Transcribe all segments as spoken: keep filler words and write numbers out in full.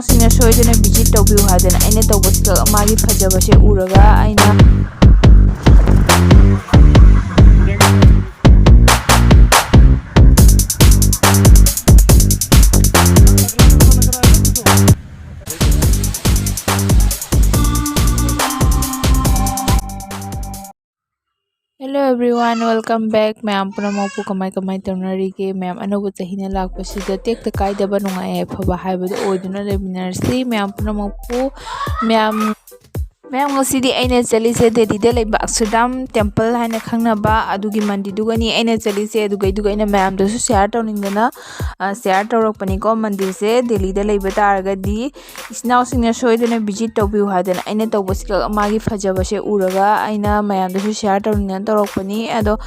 ꯁꯤꯡꯅ ꯁꯣꯏꯗꯅ ꯚꯤꯖꯤꯠ ꯇꯧꯕꯤꯌꯨ ꯍꯥꯏꯗꯅ ꯑꯩꯅ ꯇꯧꯕꯁꯤꯗ ꯃꯥꯒꯤ ꯐꯖꯕꯁꯦ ꯎꯔꯒ ꯑꯩꯅ Hello everyone, welcome back. ꯃꯌꯥꯝ ꯄꯨꯝꯅꯃꯛꯄꯨ ꯀꯃꯥꯏ ꯀꯃꯥꯏ ꯇꯧꯅꯔꯤꯒꯦ? ꯃꯌꯥꯝ ꯑꯅꯧꯕ ꯆꯍꯤꯅ ꯂꯥꯛꯄꯁꯤꯗ ꯇꯦꯛꯇ ꯀꯥꯏꯗꯕ ꯅꯨꯡꯉꯥꯏ ꯌꯥꯏꯐꯕ ꯍꯥꯏꯕꯗꯨ ꯑꯣꯏꯗꯨꯅ ꯂꯩꯃꯤꯟꯅꯔꯁꯤ꯫ ꯃꯌꯥꯝ ꯄꯨꯝꯅꯃꯛꯄꯨ ꯃꯌꯥꯝ ꯃꯌꯥꯝ ꯉꯁꯤꯗꯤ ꯑꯩꯅ ꯆꯠꯂꯤꯁꯦ ꯗꯦꯜꯂꯤꯗ ꯂꯩꯕ ꯑꯛꯁꯔꯗꯥꯝ ꯇꯦꯝꯄꯜ ꯍꯥꯏꯅ ꯈꯪꯅꯕ ꯑꯗꯨꯒꯤ ꯃꯟꯗꯤꯔꯗꯨꯒꯅꯤ ꯑꯩꯅ ꯆꯠꯂꯤꯁꯦ꯫ ꯑꯗꯨꯒꯩꯗꯨꯒ ꯑꯩꯅ ꯃꯌꯥꯝꯗꯁꯨ ꯁꯤꯌꯥꯔ ꯇꯧꯅꯤꯡꯗꯅ ꯁꯤꯌꯥꯔ ꯇꯧꯔꯛꯄꯅꯤꯀꯣ꯫ ꯃꯟꯗꯤꯔꯁꯦ ꯗꯦꯜꯂꯤꯗ ꯂꯩꯕ ꯇꯥꯔꯒꯗꯤ ꯏꯆꯤꯟ ꯏꯅꯥꯎꯁꯤꯡꯅ ꯁꯣꯏꯗꯅ ꯚꯤꯖꯤꯠ ꯇꯧꯕꯤꯌꯨ ꯍꯥꯏꯗꯅ ꯑꯩꯅ ꯇꯧꯕꯁꯤꯒ ꯃꯥꯒꯤ ꯐꯖꯕꯁꯦ ꯎꯔꯒ ꯑꯩꯅ ꯃꯌꯥꯝꯗꯁꯨ ꯁꯤꯌꯥꯔ ꯇꯧꯅꯤꯡꯗꯅ ꯇꯧꯔꯛꯄꯅꯤ꯫ ꯑꯗꯣ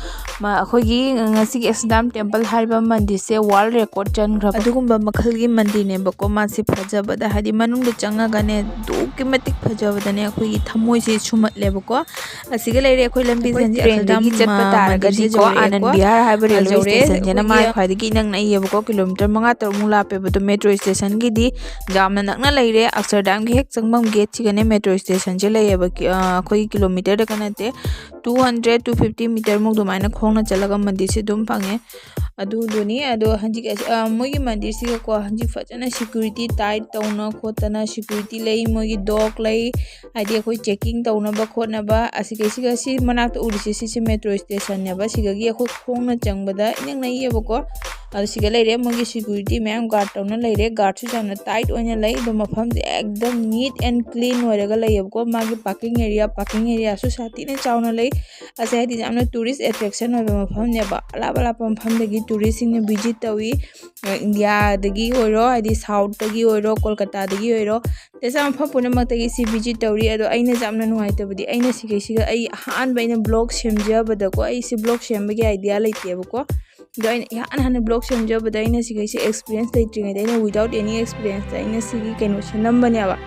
ꯃ-, ꯑꯩꯈꯣꯏꯒꯤ ꯉꯁꯤꯒꯤ ꯑꯛꯁꯔꯗꯥꯝ ꯇꯦꯝꯄꯜ ꯍꯥꯏꯔꯤꯕ ꯃꯟꯗꯤꯔꯁꯦ ꯋꯥꯔꯜ ꯔꯦꯀꯣꯔꯠ ꯆꯟꯈ꯭ꯔꯕ ꯑꯗꯨꯒꯨꯝꯕ ꯃꯈꯜꯒꯤ ꯃꯟꯗꯤꯔꯅꯦꯕꯀꯣ꯫ ꯃꯥꯁꯦ ꯐꯖꯕꯗ ꯍꯥꯏꯗꯤ ꯃꯅꯨꯡꯗ ꯆꯪꯉꯒꯅꯦ ꯑꯗꯨꯛꯀꯤ ꯃꯇꯤꯛ ꯐꯖꯕꯗꯅꯦ ꯑꯩꯈꯣꯏꯒꯤ ꯊꯃꯣꯏꯁꯦ ꯁꯨꯝꯍꯠꯂꯦꯕꯀꯣ꯫ ꯑꯁꯤꯒ ꯂꯩꯔꯦ ꯑꯩꯈꯣꯏ ꯂꯝꯕꯤ ꯑꯩꯈꯣꯏ ꯆꯟꯁꯦ ꯇ꯭ꯔꯦꯟꯗꯒꯤ ꯑꯛꯁꯔꯗꯥꯝ, ꯆꯠꯄ ꯑ, ꯇꯥꯔꯒꯗꯤꯀꯣ ꯃꯟꯗꯤꯔꯁꯦ ꯌꯧꯔꯛꯑꯦꯀꯣ꯫ ꯑꯥꯅꯟꯗ ꯕꯤꯍꯥꯔ ꯍꯥꯏꯕ ꯔꯦꯜꯋꯦ ꯌꯧꯔꯦ꯫ ꯁ꯭ꯇꯦꯁꯟꯁꯤꯅ ꯑꯩꯈꯣꯏꯒꯤ ꯃꯥꯒꯤ ꯈ꯭ꯋꯥꯏꯗꯒꯤ ꯏꯅꯛ ꯅꯛꯏꯌꯦꯕꯀꯣ, ꯀꯤꯂꯣꯃꯤꯇꯔ ꯃꯉꯥ ꯇꯔꯨꯛꯃꯨꯛ ꯂꯥꯞꯄꯦꯕ꯫ ꯑꯗꯣ ꯃꯦꯇ꯭ꯔꯣ ꯁ꯭ꯇꯦꯁꯟꯒꯤꯗꯤ ꯌꯥꯝꯅ ꯅꯛꯅ ꯂꯩꯔꯦ꯫ ꯑꯛꯁꯔꯗꯥꯝꯒꯤ ꯍꯦꯛ ꯆꯪꯐꯝ ꯒꯦꯠꯁꯤꯒꯅꯦ ꯃꯦꯇ꯭ꯔꯣ ꯁ꯭ꯇꯦꯁꯟꯁꯦ ꯂꯩꯌꯦꯕ꯫ ꯀꯤ-, ꯑ, ꯑꯩꯈꯣꯏꯒꯤ ꯀꯤꯂꯣꯃꯤꯇꯔꯗꯒ ꯅꯠꯇꯦ, two hundred, two fifty ꯃꯤꯇꯔꯃꯨꯛ ꯑꯗꯨꯃꯥꯏꯅ ꯈꯣꯡꯅ ꯆꯠꯂꯒ ꯃꯟꯗꯤꯔꯁꯦ ꯑꯗꯨꯝ ꯐꯪꯉꯦ꯫ ꯑꯗꯨꯗꯨꯅꯤ꯫ ꯑꯗꯣ ꯍꯧꯖꯤꯛ ꯑꯁꯤ, ꯑ, ꯃꯣꯏꯒꯤ ꯃꯟꯗꯤꯔꯁꯤꯒꯀꯣ ꯍꯧꯖꯤꯛ ꯐꯖꯅ ꯁꯦꯀ꯭ꯌꯨꯔꯤꯇꯤ ꯇꯥꯏꯠ ꯇꯧꯅ ꯈꯣꯠꯇꯅ ꯁꯦꯀ꯭ꯌꯨꯔꯤꯇꯤ ꯂꯩ, ꯃꯣꯏꯒꯤ ꯗꯣꯛ ꯂꯩ, ꯍꯥꯏꯗꯤ ꯑꯩꯈꯣꯏ ꯆꯦꯛꯀꯤꯡ ꯇꯧꯅꯕ ꯈꯣꯠꯅꯕ꯫ ꯑꯁꯤꯒꯩꯁꯤꯒ ꯁꯤ ꯃꯅꯥꯛꯇ ꯎꯔꯤꯁꯦ ꯁꯤꯁꯦ ꯃꯦꯇ꯭ꯔꯣ ꯁ꯭ꯇꯦꯁꯟꯅꯦꯕ꯫ ꯁꯤꯗꯒꯤ ꯑꯩꯈꯣꯏ ꯈꯣꯡꯅ ꯆꯪꯕꯗ ꯏꯅꯛ ꯅꯛꯏꯌꯦꯕꯀꯣ꯫ ꯑꯗꯣ ꯁꯤꯒ ꯂꯩꯔꯦ ꯃꯣꯏꯒꯤ ꯁꯦꯀ꯭ꯌꯨꯔꯤꯇꯤ ꯃꯌꯥꯝ ꯒꯥꯔꯗ ꯇꯧꯅ ꯂꯩꯔꯦ꯫ ꯒꯥꯔꯗꯁꯨ ꯌꯥꯝꯅ ꯇꯥꯏꯠ ꯑꯣꯏꯅ ꯂꯩ꯫ ꯑꯗꯣ ꯃꯐꯝꯁꯦ ꯑꯦꯛꯗꯝ ꯅꯤꯠ ꯑꯦꯟ ꯀ꯭ꯂꯤꯟ ꯑꯣꯏꯔꯒ ꯂꯩꯌꯦꯕꯀꯣ꯫ ꯃꯥꯒꯤ ꯄꯥꯔꯀꯤꯡ ꯑꯦꯔꯤꯌꯥ, ꯄꯥꯔꯀꯤꯡ ꯑꯦꯔꯤꯌꯥꯁꯨ ꯁꯥꯊꯤꯅ ꯆꯥꯎꯅ ꯂꯩ꯫ ꯑꯁꯦ ꯍꯥꯏꯗꯤ ꯌꯥꯝꯅ ꯇꯨꯔꯤꯁ ꯑꯦꯇ꯭ꯔꯦꯛꯁꯟ ꯑꯣꯏꯕ ꯃꯐꯝꯅꯦꯕ꯫ ꯑꯔꯥꯞ ꯑꯔꯥꯞꯄ ꯃꯐꯝꯗꯒꯤ ꯇꯨꯔꯤꯁꯁꯤꯡꯅ ꯚꯤꯖꯤꯠ ꯇꯧꯏ꯫ ꯏꯟꯗꯤꯌꯥꯗꯒꯤ ꯑꯣꯏꯔꯣ, ꯍꯥꯏꯗꯤ ꯁꯥꯎꯠꯇꯒꯤ ꯑꯣꯏꯔꯣ, ꯀꯣꯜꯀꯇꯥꯗꯒꯤ ꯑꯣꯏꯔꯣ, ꯇꯦꯁꯥ ꯃꯐꯝ ꯄꯨꯝꯅꯃꯛꯇꯒꯤ ꯁꯤ ꯚꯤꯖꯤꯠ ꯇꯧꯔꯤ꯫ ꯑꯗꯣ ꯑꯩꯅ ꯌꯥꯝꯅ ꯅꯨꯡꯉꯥꯏꯇꯕꯗꯤ ꯑꯩꯅ ꯁꯤꯈꯩꯁꯤꯒ ꯑꯩ ꯑꯍꯥꯟꯕ ꯑꯩꯅ ꯕ꯭ꯂꯣꯒ ꯁꯦꯝꯖꯕꯗꯀꯣ, ꯑꯩ ꯁꯤ ꯕ꯭ꯂꯣꯒ ꯁꯦꯝꯕꯒꯤ ꯑꯥꯏꯗꯤꯌꯥ ꯂꯩꯇꯦꯕꯀꯣ꯫ ꯑꯗꯣ ꯑꯩꯅ ꯏꯍꯥꯟ ꯍꯥꯟꯅ ꯕ꯭ꯂꯣꯒ ꯁꯦꯝꯖꯕꯗ ꯑꯩꯅ ꯁꯤꯈꯩꯁꯤ ꯑꯦꯛꯁꯄꯤꯔꯤꯌꯦꯟꯁ ꯂꯩꯇ꯭ꯔꯤꯉꯩꯗ ꯑꯩꯅ without any experienceꯇ ꯑꯩꯅ ꯁꯤꯒꯤ ꯀꯩꯅꯣꯁꯦ ꯅꯝꯕꯅꯦꯕ꯫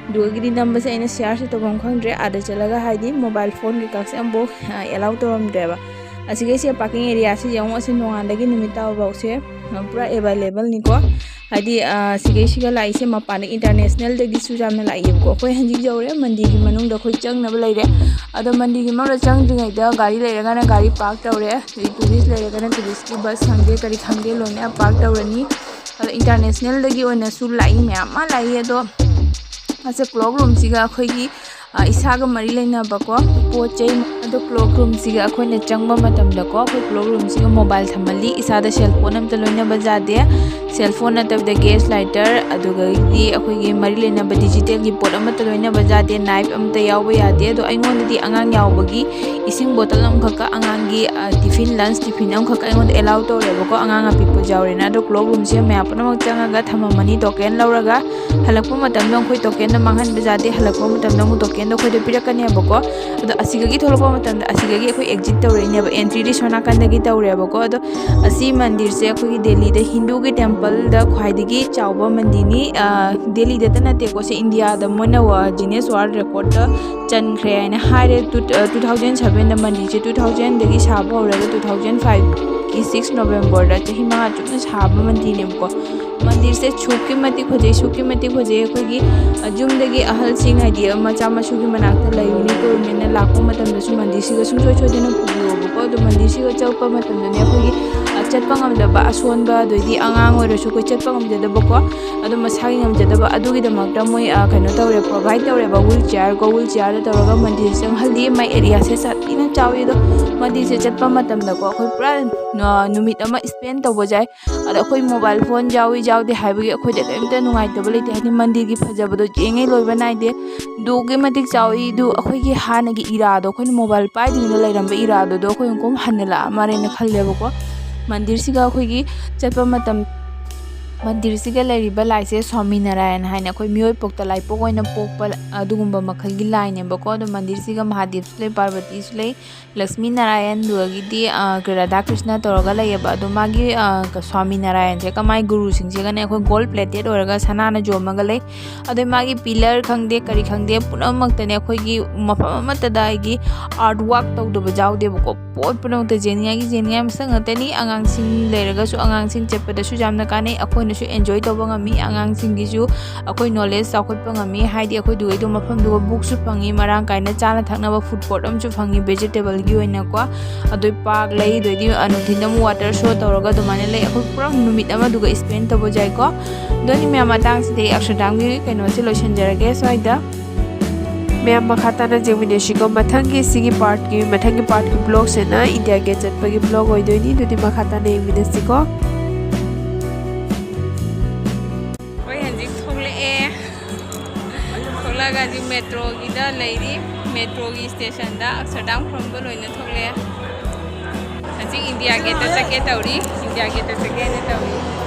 ꯑꯗꯨꯒꯤꯗꯤ ꯅꯝꯕꯁꯦ ꯑꯩꯅ ꯁꯤꯌꯥꯔꯁꯦ ꯇꯧꯐꯝ ꯈꯪꯗ꯭ꯔꯦ꯫ ꯑꯥꯗ ꯆꯠꯂꯒ ꯍꯥꯏꯗꯤ ꯃꯣꯕꯥꯏꯜ ꯐꯣꯟ ꯀꯩꯀꯥꯁꯦ ꯑꯃꯐꯥꯎ ꯑꯦꯂꯥꯎ ꯇꯧꯔꯝꯗ꯭ꯔꯦꯕ꯫ ꯑꯁꯤꯒꯩꯁꯦ ꯄꯥꯔꯀꯤꯡ ꯑꯦꯔꯤꯌꯥꯁꯦ ꯌꯦꯡꯉꯣ, ꯑꯁꯤ ꯅꯣꯡꯉꯥꯟꯗꯒꯤ ꯅꯨꯃꯤꯠ ꯇꯥꯕꯐꯥꯎꯁꯦ ꯄꯨꯔꯥ ꯑꯦꯕꯥꯏꯂꯦꯕꯜꯅꯤꯀꯣ꯫ ꯍꯥꯏꯗꯤ ꯁꯤꯒꯩꯁꯤꯒ ꯂꯥꯛꯏꯁꯦ ꯃꯄꯥꯟꯗ ꯏꯟꯇꯔꯅꯦꯁꯅꯦꯜꯗꯒꯤꯁꯨ ꯌꯥꯝꯅ ꯂꯥꯛꯏꯕꯀꯣ꯫ ꯑꯩꯈꯣꯏ ꯍꯧꯖꯤꯛ ꯌꯧꯔꯦ, ꯃꯟꯗꯤꯔꯒꯤ ꯃꯅꯨꯡꯗ ꯑꯩꯈꯣꯏ ꯆꯪꯅꯕ ꯂꯩꯔꯦ꯫ ꯑꯗꯣ ꯃꯟꯗꯤꯔꯒꯤ ꯃꯅꯨꯡꯗ ꯆꯪꯗ꯭ꯔꯤꯉꯩꯗ ꯒꯥꯔꯤ ꯂꯩꯔꯒꯅ ꯒꯥꯔꯤ ꯄꯥꯔꯛ ꯇꯧꯔꯦ, ꯑꯗꯩ ꯇꯨꯔꯤꯁ ꯂꯩꯔꯒꯅ ꯇꯨꯔꯤꯁꯀꯤ ꯕꯁ ꯈꯪꯗꯦ ꯀꯔꯤ ꯈꯪꯗꯦ ꯂꯣꯏꯅ ꯄꯥꯔꯛ ꯇꯧꯔꯅꯤ꯫ ꯑꯗꯣ ꯏꯟꯇꯔꯅꯦꯁꯅꯦꯜꯗꯒꯤ ꯑꯣꯏꯅꯁꯨ ꯂꯥꯛꯏ, ꯃꯌꯥꯝ ꯑꯃ ꯂꯥꯛꯏ꯫ ꯑꯗꯣ ꯑꯁꯦ ꯀ꯭ꯂꯣꯛ ꯔꯨꯝꯁꯤꯒ ꯑꯩꯈꯣꯏꯒꯤ ꯏꯁꯥꯒ ꯃꯔꯤ ꯂꯩꯅꯕꯀꯣ ꯄꯣꯠ ꯆꯩ꯫ ꯑꯗꯣ ꯀ꯭ꯂꯣꯛ ꯔꯨꯝꯁꯤꯒ ꯑꯩꯈꯣꯏꯅ ꯆꯪꯕ ꯃꯇꯝꯗꯀꯣ, ꯑꯩꯈꯣꯏ ꯀ꯭ꯂꯣꯛ ꯔꯨꯝꯁꯤꯒ ꯃꯣꯕꯥꯏꯜ ꯊꯝꯍꯜꯂꯤ, ꯏꯁꯥꯗ ꯁꯦꯜ ꯐꯣꯟ ꯑꯝꯇ ꯂꯣꯏꯅꯕ ꯌꯥꯗꯦ꯫ ꯁꯦꯜ ꯐꯣꯟ ꯅꯠꯇꯕꯗ ꯒꯦꯁ ꯂꯥꯏꯇꯔ, ꯑꯗꯨꯗꯒꯤꯗꯤ ꯑꯩꯈꯣꯏꯒꯤ ꯃꯔꯤ ꯂꯩꯅꯕ ꯗꯤꯖꯤꯇꯦꯜꯒꯤ ꯄꯣꯠ ꯑꯃꯠꯇ ꯂꯣꯏꯅꯕ ꯌꯥꯗꯦ, ꯅꯥꯏꯐ ꯑꯃꯠꯇ ꯌꯥꯎꯕ ꯌꯥꯗꯦ꯫ ꯑꯗꯣ ꯑꯩꯉꯣꯟꯗꯗꯤ ꯑꯉꯥꯡ ꯌꯥꯎꯕꯒꯤ ꯏꯁꯤꯡ ꯕꯣꯇꯜ ꯑꯃꯈꯛꯀ, ꯑꯉꯥꯡꯒꯤ ꯇꯤꯐꯤꯟ, ꯂꯟꯁ ꯇꯤꯐꯤꯟ ꯑꯃꯈꯛꯀ ꯑꯩꯉꯣꯟꯗ ꯑꯦꯂꯥꯎ ꯇꯧꯔꯦꯕꯀꯣ, ꯑꯉꯥꯡ ꯑꯄꯤꯛꯄ ꯌꯥꯎꯔꯦꯅ꯫ ꯑꯗꯣ ꯀ꯭ꯂꯣꯛ ꯔꯨꯝꯁꯦ ꯃꯌꯥꯝ ꯄꯨꯝꯅꯃꯛ ꯆꯪꯉꯒ ꯊꯝꯃꯝꯃꯅꯤ, ꯇꯣꯀꯦꯟ ꯂꯧꯔꯒ꯫ ꯍꯜꯂꯛꯄ ꯃꯇꯝꯗ ꯑꯩꯈꯣꯏ ꯇꯣꯀꯦꯟꯗꯣ ꯃꯥꯡꯍꯟꯕ ꯌꯥꯗꯦ, ꯍꯜꯂꯛꯄ ꯃꯇꯝꯗ ꯑꯃꯨꯛ ꯇꯣꯀꯦꯟꯗꯣ ꯑꯩꯈꯣꯏꯗ ꯄꯤꯔꯛꯀꯅꯦꯕꯀꯣ꯫ ꯑꯗꯣ ꯑꯁꯤꯗꯒꯤ ꯊꯣꯛꯂꯛꯄ ꯃꯇꯝꯗ ꯑꯁꯤꯗꯒꯤ ꯑꯩꯈꯣꯏ ꯑꯦꯛꯖꯤꯠ ꯇꯧꯔꯛꯏꯅꯦꯕ, ꯑꯦꯟꯇ꯭ꯔꯤꯗꯤ ꯁꯣꯝ ꯅꯥꯀꯟꯗꯒꯤ ꯇꯧꯔꯦꯕꯀꯣ꯫ ꯑꯗꯣ ꯑꯁꯤ ꯃꯟꯗꯤꯔꯁꯦ ꯑꯩꯈꯣꯏꯒꯤ ꯗꯦꯜꯂꯤꯗ ꯍꯤꯟꯗꯨꯒꯤ ꯇꯦꯝꯄꯜꯗ ꯈ꯭ꯋꯥꯏꯗꯒꯤ ꯆꯥꯎꯕ ꯃꯟꯗꯤꯔꯅꯤ꯫ ꯗꯦꯜꯂꯤꯗꯇ ꯅꯠꯇꯦꯀꯣ, ꯁꯤ ꯏꯟꯗꯤꯌꯥꯗ ꯃꯣꯏꯅ ꯖꯤꯅꯦꯁ ꯋꯥꯔꯜ ꯔꯦꯀꯣꯔꯠꯇ ꯆꯟꯈ꯭ꯔꯦ ꯍꯥꯏꯅ ꯍꯥꯏꯔꯦ꯫ ꯇꯨ ꯊꯥꯎꯖꯟ ꯁꯚꯦꯟꯗ ꯃꯟꯗꯤꯔꯁꯦ, ꯇꯨ ꯊꯥꯎꯖꯟꯗꯒꯤ ꯁꯥꯕ ꯍꯧꯔꯒ ꯇꯨ ꯊꯥꯎꯖꯟ ꯐꯥꯏꯚꯀꯤ ꯁꯤꯛꯁ ꯅꯣꯕꯦꯝꯕꯔꯗ ꯆꯍꯤ ꯃꯉꯥ ꯆꯨꯞꯅ ꯁꯥꯕ ꯃꯟꯗꯤꯔꯅꯦꯕꯀꯣ꯫ ꯃꯟꯗꯤꯔꯁꯦ ꯑꯁꯨꯛꯀꯤ ꯃꯇꯤꯛ ꯐꯖꯩ, ꯑꯁꯨꯛꯀꯤ ꯃꯇꯤꯛ ꯐꯖꯩ꯫ ꯑꯩꯈꯣꯏꯒꯤ ꯌꯨꯝꯗꯒꯤ ꯑꯍꯜꯁꯤꯡ, ꯍꯥꯏꯗꯤ ꯃꯆꯥ ꯃꯁꯨꯒꯤ ꯃꯅꯥꯛꯇ ꯂꯩꯔꯨꯅꯤ ꯀꯣꯏꯔꯨꯅꯤꯅ ꯂꯥꯛꯄ ꯃꯇꯝꯗꯁꯨ ꯃꯟꯗꯤꯔꯁꯤꯒ ꯁꯨꯡꯁꯣꯏ ꯁꯣꯏꯗꯅ ꯄꯨꯕꯤꯌꯣꯕꯀꯣ꯫ ꯑꯗꯣ ꯃꯟꯗꯤꯔꯁꯤꯒ ꯆꯠꯄ ꯃꯇꯝꯗꯅꯦ, ꯑꯩꯈꯣꯏꯒꯤ ꯆꯠꯄ ꯉꯝꯗꯕ ꯑꯁꯣꯟꯕ, ꯑꯗꯩꯗꯤ ꯑꯉꯥꯡ ꯑꯣꯏꯔꯁꯨ ꯑꯩꯈꯣꯏ ꯆꯠꯄ ꯉꯝꯖꯗꯕꯀꯣ꯫ ꯑꯗꯣ ꯃꯁꯥꯒꯤ ꯉꯝꯖꯗꯕ ꯑꯗꯨꯒꯤꯗꯃꯛꯇ ꯃꯣꯏ ꯀꯩꯅꯣ ꯇꯧꯔꯦ, ꯄ꯭ꯔꯣꯚꯥꯏꯠ ꯇꯧꯔꯦꯕ, ꯋꯤꯜ ꯆꯤꯌꯔꯒ ꯋꯤꯜ ꯆꯤꯌꯔꯗ ꯇꯧꯔꯒ ꯃꯟꯗꯤꯔꯁꯦ ꯆꯪꯍꯜꯂꯤ꯫ ꯃꯥꯏ ꯑꯦꯔꯤꯌꯥꯁꯦ ꯁꯥꯊꯤꯅ ꯆꯥꯎꯋꯤ꯫ ꯑꯗꯣ ꯃꯟꯗꯤꯔꯁꯦ ꯆꯠꯄ ꯃꯇꯝꯗꯀꯣ, ꯑꯩꯈꯣꯏ ꯄꯨꯔꯥ ꯅꯨꯃꯤꯠ ꯑꯃ ꯁ꯭ꯄꯦꯟ ꯇꯧꯕ ꯌꯥꯏ꯫ ꯑꯗꯣ ꯑꯩꯈꯣꯏ ꯃꯣꯕꯥꯏꯜ ꯐꯣꯟ ꯌꯥꯎꯏ ꯌꯥꯎꯗꯦ ꯍꯥꯏꯕꯒꯤ ꯑꯩꯈꯣꯏꯗ ꯀꯔꯤꯝꯇ ꯅꯨꯡꯉꯥꯏꯇꯕ ꯂꯩꯇꯦ, ꯍꯥꯏꯗꯤ ꯃꯟꯗꯤꯔꯒꯤ ꯐꯖꯕꯗꯣ ꯌꯦꯡꯉꯩ ꯂꯣꯏꯕ ꯅꯥꯏꯗꯦ꯫ ꯑꯗꯨꯛꯀꯤ ꯃꯇꯤꯛ ꯆꯥꯎꯏ꯫ ꯑꯗꯨ ꯑꯩꯈꯣꯏꯒꯤ ꯍꯥꯟꯅꯒꯤ ꯏꯔꯥꯗꯣ, ꯑꯩꯈꯣꯏꯅ ꯃꯣꯕꯥꯏꯜ ꯄꯥꯏꯗ꯭ꯔꯤꯉꯩꯗ ꯂꯩꯔꯝꯕ ꯏꯔꯥꯗꯨꯗꯣ ꯑꯩꯈꯣꯏ ꯑꯃꯨꯛ ꯍꯟꯅ ꯂꯥꯛꯑ ꯃꯥꯜꯂꯦꯅ ꯈꯜꯂꯦꯕꯀꯣ꯫ ꯃꯟꯗꯤꯔꯁꯤꯒ ꯑꯩꯈꯣꯏꯒꯤ ꯆꯠꯄ ꯃꯇꯝ, ꯃꯟꯗꯤꯔꯁꯤꯒ ꯂꯩꯔꯤꯕ ꯂꯥꯏꯁꯦ ꯁ꯭ꯋꯥꯃꯤ ꯅꯥꯔꯥꯌꯟ ꯍꯥꯏꯅ ꯑꯩꯈꯣꯏ ꯃꯤꯑꯣꯏ ꯄꯣꯛꯇ ꯂꯥꯏꯄꯣꯛ ꯑꯣꯏꯅ ꯄꯣꯛꯄ ꯑꯗꯨꯒꯨꯝꯕ ꯃꯈꯜꯒꯤ ꯂꯥꯏꯅꯦꯕꯀꯣ꯫ ꯑꯗꯣ ꯃꯟꯗꯤꯔꯁꯤꯒ ꯃꯍꯥꯗꯦꯕꯁꯨ ꯂꯩ, ꯄꯥꯔꯕꯇꯤꯁꯨ ꯂꯩ, ꯂꯛꯁꯃꯤ ꯅꯥꯔꯥꯌꯟ, ꯑꯗꯨꯗꯒꯤꯗꯤ ꯔꯥꯙꯥ ꯀ꯭ꯔꯤꯁꯅ ꯇꯧꯔꯒ ꯂꯩꯌꯦꯕ꯫ ꯑꯗꯣ ꯃꯥꯒꯤ ꯁ꯭ꯋꯥꯃꯤ ꯅꯥꯔꯥꯌꯟꯁꯦ ꯀꯃꯥꯏ ꯒꯨꯔꯨꯁꯤꯡꯁꯤꯒꯅꯦ ꯑꯩꯈꯣꯏ ꯒꯣꯜ ꯄ꯭ꯂꯦꯇꯦꯠ ꯑꯣꯏꯔꯒ ꯁꯅꯥꯅ ꯌꯣꯝꯃꯒ ꯂꯩ꯫ ꯑꯗꯩ ꯃꯥꯒꯤ ꯄꯤꯂꯔ ꯈꯪꯗꯦ ꯀꯔꯤ ꯈꯪꯗꯦ ꯄꯨꯝꯅꯃꯛꯇꯅꯦ ꯑꯩꯈꯣꯏꯒꯤ ꯃꯐꯝ ꯑꯃꯠꯇꯗ ꯑꯩꯒꯤ ꯑꯥꯔꯠ ꯋꯥꯛ ꯇꯧꯗꯕ ꯌꯥꯎꯗꯦꯕꯀꯣ꯫ ꯄꯣꯠ ꯄꯨꯝꯅꯃꯛꯇ ꯌꯦꯡꯅꯤꯡꯉꯥꯏꯒꯤ ꯌꯦꯡꯅꯤꯡꯉꯥꯏ ꯃꯁꯛ ꯉꯥꯛꯇꯅꯤ꯫ ꯑꯉꯥꯡꯁꯤꯡ ꯂꯩꯔꯒꯁꯨ ꯑꯉꯥꯡꯁꯤꯡ ꯆꯠꯄꯗꯁꯨ ꯌꯥꯝꯅ ꯀꯥꯟꯅꯩ꯫ ꯑꯩꯈꯣꯏꯅ ꯁꯨ ꯑꯦꯟꯖꯣꯏ ꯇꯧꯕ ꯉꯝꯃꯤ꯫ ꯑꯉꯥꯡꯁꯤꯡꯒꯤꯁꯨ ꯑꯩꯈꯣꯏ ꯅꯣꯂꯦꯖ ꯆꯥꯎꯈꯠꯄ ꯉꯝꯃꯤ꯫ ꯍꯥꯏꯗꯤ ꯑꯩꯈꯣꯏ ꯗꯨꯕꯩꯗꯣ ꯃꯐꯝꯗꯨꯒ ꯕꯨꯛꯁꯨ ꯐꯪꯉꯤ, ꯃꯔꯥꯡ ꯀꯥꯏꯅ ꯆꯥꯅ ꯊꯛꯅꯕ ꯐꯨꯗ ꯀꯣꯔꯠ ꯑꯃꯁꯨ ꯐꯪꯉꯤ ꯚꯦꯖꯤꯇꯦꯕꯜꯒꯤ ꯑꯣꯏꯅꯀꯣ꯫ ꯑꯗꯨꯏ ꯄꯥꯔꯛ ꯂꯩ, ꯑꯗꯩꯗꯤ ꯅꯨꯡꯊꯤꯟꯗ ꯑꯃꯨꯛ ꯋꯥꯇꯔ ꯁꯣ ꯇꯧꯔꯒ ꯑꯗꯨꯃꯥꯏꯅ ꯂꯩ꯫ ꯑꯩꯈꯣꯏ ꯄꯨꯔꯥ ꯅꯨꯃꯤꯠ ꯑꯃꯗꯨꯒ ꯏꯁꯄꯦꯟ ꯇꯧꯕ ꯌꯥꯏꯀꯣ꯫ ꯑꯗꯣ ꯑꯩ ꯃꯌꯥꯝ, ꯃꯇꯥꯡꯁꯤꯗꯤ ꯑꯩ ꯑꯛꯁꯔꯗꯥꯝꯒꯤ ꯀꯩꯅꯣꯁꯦ ꯂꯣꯏꯁꯤꯟꯖꯔꯒꯦ ꯁ꯭ꯋꯥꯏꯗ꯫ ꯃꯌꯥꯝ ꯃꯈꯥ ꯇꯥꯅ ꯌꯦꯡꯃꯤꯟꯅꯁꯤꯀꯣ꯫ ꯃꯊꯪꯒꯤ ꯁꯤꯒꯤ ꯄꯥꯔꯠꯀꯤ, ꯃꯊꯪꯒꯤ ꯄꯥꯔꯠꯀꯤ ꯕ꯭ꯂꯣꯛꯁꯤꯅ ꯏꯟꯗꯤꯌꯥ ꯒꯦꯠ ꯆꯠꯄꯒꯤ ꯕ꯭ꯂꯣꯛ ꯑꯣꯏꯗꯣꯏꯅꯤ꯫ ꯑꯗꯨꯗꯤ ꯃꯈꯥ ꯇꯥꯅ ꯌꯦꯡꯃꯤꯟꯅꯁꯤꯀꯣ꯫ ꯑꯩꯈꯣꯏ ꯍꯧꯖꯤꯛ ꯊꯣꯛꯂꯛꯑꯦ꯫ ꯊꯣꯛꯂꯛꯑꯒ ꯍꯧꯖꯤꯛ ꯃꯦꯇ꯭ꯔꯣꯒꯤꯗ ꯂꯩꯔꯤ꯫ ꯃꯦꯇ꯭ꯔꯣꯒꯤ ꯁ꯭ꯇꯦꯁꯟꯗ ꯑꯛꯁꯔꯗꯥꯝ ꯈꯨꯔꯨꯝꯕ ꯂꯣꯏꯅ ꯊꯣꯛꯂꯛꯑꯦ꯫ ꯍꯧꯖꯤꯛ ꯏꯟꯗꯤꯌꯥ ꯒꯦꯠꯇ ꯆꯠꯀꯦ ꯇꯧꯔꯤ꯫ ꯏꯟꯗꯤꯌꯥ ꯒꯦꯠꯇ ꯆꯠꯀꯦꯅ ꯇꯧꯔꯤ꯫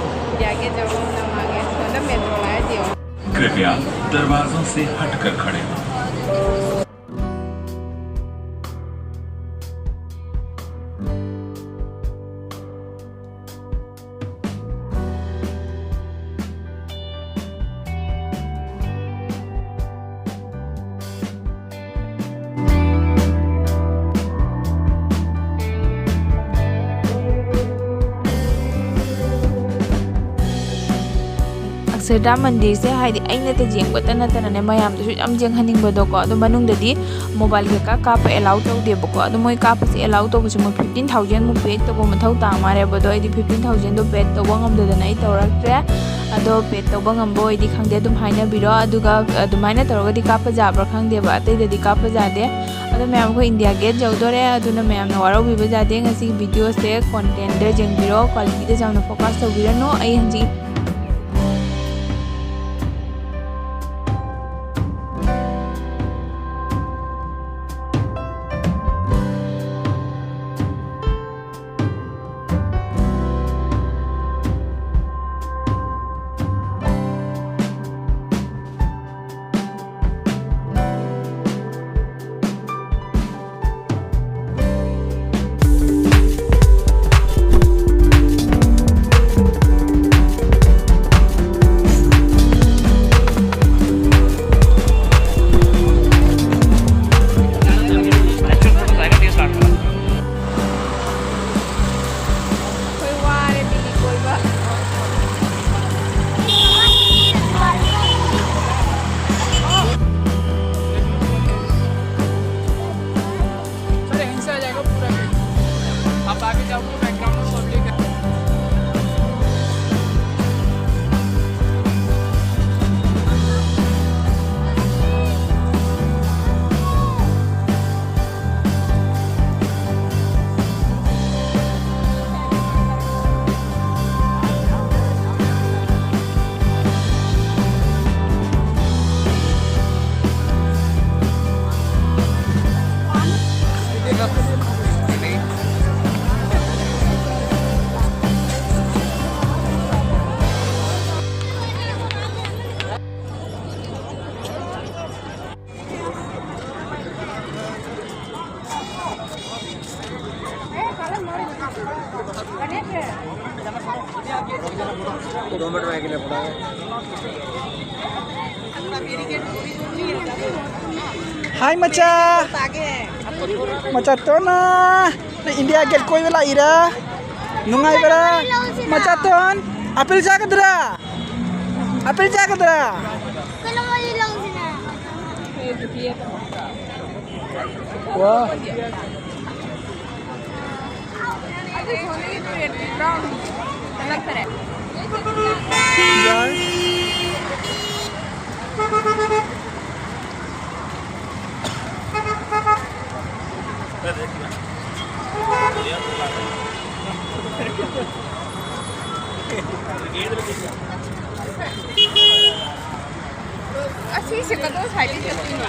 ꯏꯟꯗꯤꯌꯥ ꯒꯦꯠ ꯌꯧꯔꯣ ꯅꯃꯥꯡꯉꯦ꯫ ꯁꯣꯝꯗ ꯃꯦꯇ꯭ꯔꯣ ꯂꯥꯛꯑꯦ ꯌꯦꯡꯉꯣ꯫ कृपया दरवाजों से हटकर खड़े हों। ꯑꯛꯁꯔꯗꯥꯝ ꯃꯟꯗꯤꯔꯁꯦ ꯍꯥꯏꯗꯤ ꯑꯩꯅꯇ ꯌꯦꯡꯕꯇ ꯅꯠꯇꯅꯅꯦ, ꯃꯌꯥꯝꯗꯁꯨ ꯌꯥꯝ ꯌꯦꯡꯍꯟꯅꯤꯡꯕꯗꯣꯀꯣ꯫ ꯑꯗꯣ ꯃꯅꯨꯡꯗꯗꯤ ꯃꯣꯕꯥꯏꯜ ꯀꯩꯀꯥ ꯀꯥꯞꯄ ꯑꯦꯂꯥꯎ ꯇꯧꯗꯦꯕꯀꯣ꯫ ꯑꯗꯣ ꯃꯣꯏ ꯀꯥꯞꯄꯁꯦ ꯑꯦꯂꯥꯎ ꯇꯧꯕꯁꯦ ꯃꯣꯏ ꯐꯤꯐꯇꯤꯟ ꯊꯥꯎꯖꯟꯃꯨꯛ ꯄꯦ ꯇꯧꯕ ꯃꯊꯧ ꯇꯥ ꯃꯥꯜꯂꯦꯕ꯫ ꯑꯗꯣ ꯑꯩꯗꯤ ꯐꯤꯐꯇꯤꯟ ꯊꯥꯎꯖꯟꯗꯣ ꯄꯦ ꯇꯧꯕ ꯉꯝꯗꯗꯅ ꯑꯩ ꯇꯧꯔꯛꯇ꯭ꯔꯦ꯫ ꯑꯗꯣ ꯄꯦ ꯇꯧꯕ ꯉꯝꯕ ꯑꯣꯏꯗꯤ ꯈꯪꯗꯦ, ꯑꯗꯨꯝ ꯍꯥꯏꯅꯕꯤꯔꯣ꯫ ꯑꯗꯨꯒ ꯑꯗꯨꯃꯥꯏꯅ ꯇꯧꯔꯒꯗꯤ ꯀꯥꯞꯄ ꯌꯥꯕ꯭ꯔꯥ ꯈꯪꯗꯦꯕ, ꯑꯇꯩꯗꯗꯤ ꯀꯥꯞꯄ ꯌꯥꯗꯦ꯫ ꯑꯗꯣ ꯃꯌꯥꯝ, ꯑꯩꯈꯣꯏ ꯏꯟꯗꯤꯌꯥ ꯒꯦꯠ ꯌꯧꯗꯣꯔꯦ꯫ ꯑꯗꯨꯅ ꯃꯌꯥꯝꯅ ꯋꯥꯔꯧꯕꯤꯕ ꯌꯥꯗꯦ꯫ ꯉꯁꯤꯒꯤ ꯚꯤꯗꯤꯑꯣꯁꯦ ꯀꯣꯟꯇꯦꯟꯗ ꯌꯦꯡꯕꯤꯔꯣ, ꯀ꯭ꯋꯥꯂꯤꯇꯤꯗ ꯌꯥꯝꯅ ꯐꯣꯀꯁ ꯇꯧꯕꯤꯔꯅꯨ꯫ ꯑꯩ ꯍꯧꯖꯤꯛ ꯍꯥꯏ ꯃꯆꯥ, ꯃꯆꯥꯇꯣꯟꯅ ꯏꯟꯗꯤꯌꯥ ꯒꯦꯠ ꯀꯣꯏꯕ ꯂꯥꯛꯏꯔꯥ? ꯅꯨꯡꯉꯥꯏꯕ꯭ꯔꯥ? ꯃꯆꯥꯇꯣꯟ, ꯑꯄꯤꯜ ꯆꯥꯒꯗ꯭ꯔꯥ? ꯑꯄꯤꯜ ꯆꯥꯒꯗ꯭ꯔꯥ? ꯋꯥ꯫ ꯑꯁꯤꯁꯦ ꯀꯗꯣꯝ ꯁꯥꯏꯗꯩ ꯆꯠꯇꯣꯏꯅꯣ?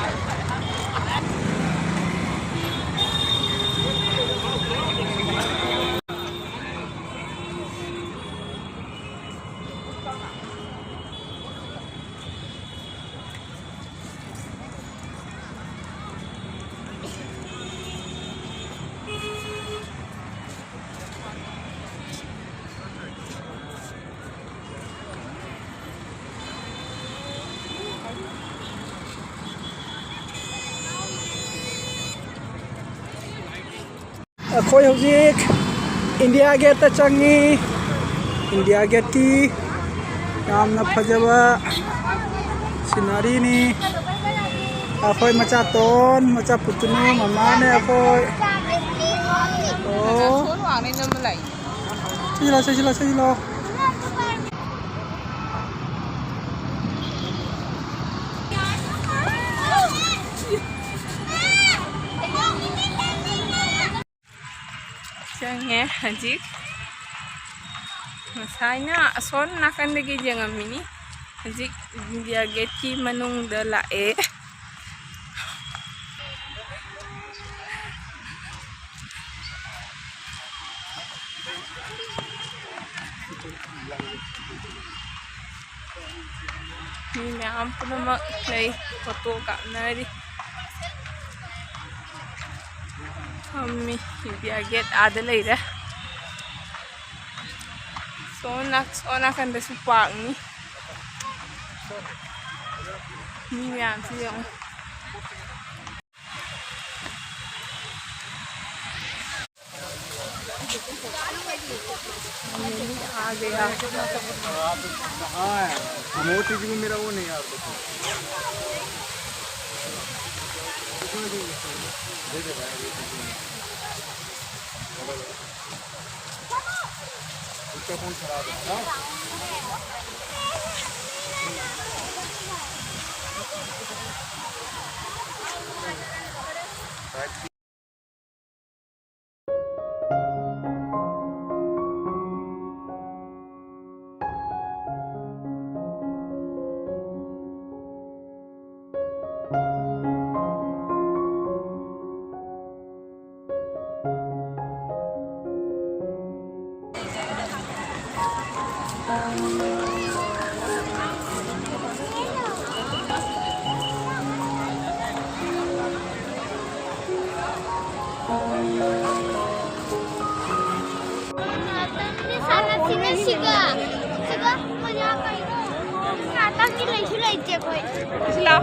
ꯑꯩꯈꯣꯏ ꯍꯧꯖꯤꯛ ꯏꯟꯗꯤꯌꯥ ꯒꯦꯠꯇ ꯆꯪꯉꯤ꯫ ꯏꯟꯗꯤꯌꯥ ꯒꯦꯠꯀꯤ ꯌꯥꯝꯅ ꯐꯖꯕ ꯁꯤꯅꯔꯤꯅꯤ꯫ ꯑꯩꯈꯣꯏ ꯃꯆꯥꯇꯣꯟ, ꯃꯆꯥ ꯄꯨꯇꯨꯅꯨ, ꯃꯃꯥꯅꯦ ꯑꯩꯈꯣꯏ꯫ ꯑꯣ꯫ ꯁꯤ ꯂꯥꯎ, ꯁꯤ ꯂꯥꯎ, ꯁꯤ ꯂꯥꯎ꯫ ꯆꯪꯉꯦ ꯍꯧꯖꯤꯛ꯫ ꯉꯁꯥꯏꯅ ꯑꯁꯣꯝ ꯅꯥꯀꯟꯗꯒꯤ ꯌꯦꯡꯉꯝꯃꯤꯅꯤ꯫ ꯍꯧꯖꯤꯛ ꯏꯟꯗꯤꯌꯥ ꯒꯦꯠꯀꯤ ꯃꯅꯨꯡꯗ ꯂꯥꯛꯑꯦ꯫ ꯃꯤ ꯃꯌꯥꯝ ꯄꯨꯝꯅꯃꯛ ꯂꯩ, ꯐꯣꯇꯣ ꯀꯥꯞꯅꯔꯤ꯫ ꯐꯝꯃꯤ, ꯏꯟꯗꯤꯌꯥ ꯒꯦꯠ ꯑꯥꯗ ꯂꯩꯔꯦ꯫ ꯁꯣꯝ ꯅꯥ-, ꯁꯣꯝ ꯅꯥꯀꯟꯗꯁꯨ ꯄꯥꯔꯛꯅꯤ꯫ ꯃꯤ ꯃꯌꯥꯝꯁꯤ ꯌꯦꯡꯉꯨ꯫ हाँ, मोती जी को मेरा वो नहीं यार, देखो। दे दे भाई, दे दे। उसका कौन खराब है, हाँ? ꯉꯥꯇꯪꯗꯤ ꯁꯥꯟꯅꯁꯤꯅꯦ ꯁꯤꯒ꯫ ꯁꯤꯒ ꯃꯖꯥ ꯀꯩꯅꯣ? ꯉꯥꯇꯪꯗꯤ ꯂꯩꯁꯨ ꯂꯩꯇꯦ ꯑꯩꯈꯣꯏ꯫ ꯂꯥꯎ꯫